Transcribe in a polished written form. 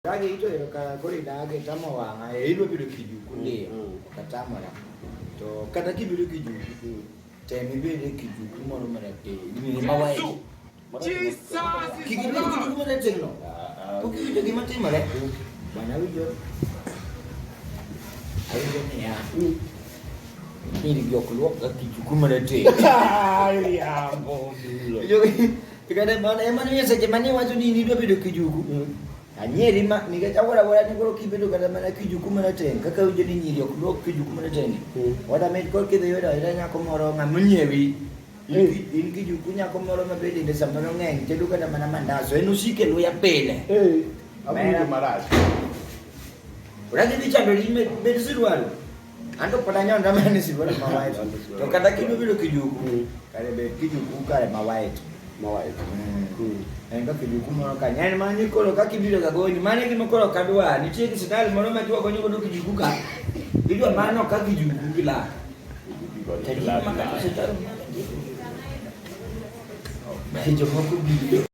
Dagi to ero ka koro idagi tamo wang'a e idwa bedo kijuku ndiyo ok atamora to kata kibedo kijuku tem ibed e kijuku moro marateng' gini ma white kik ibed kijuku marateng' no pok iwinjo gima timore bwana awinjo awinjo niya nyiri gi ok luok ga kijuku marateng' Riambo. Kata mana ema ni seche mane iwacho ni in idwa bedo kijuku Anyieri ma nikech awuoro awuora ni koro kibedo kata mana kijuku marateng' kaka awinjo ni nyiri ok luok kijuku marateng' ni. What I mean koro kidhi yudo ayuda nyako moro ng'ama onyiewi. In ki- In kijuku nyako moro ma be dende samoro ng'eny tedo kata mana mandas en osike luya pile. Eh, awinjo marach. Uragi dhi chandori bed sirwaru. Anto pod anyonra mana ni sirwari ma white. To kata kidwa bedo kijuku, kare bed kijuku kare ma white. Ma white. En ka kijuku moro ka en mana ni koro kaka ibiro ga gonyi, mano e gima koro ok adwar. Nitie gi style moro ma idwa gonyo godo kijuku ka. Idwa mano ka kijuku gi lak. To gik ma kata osecharo mana gi- Jomoko biro.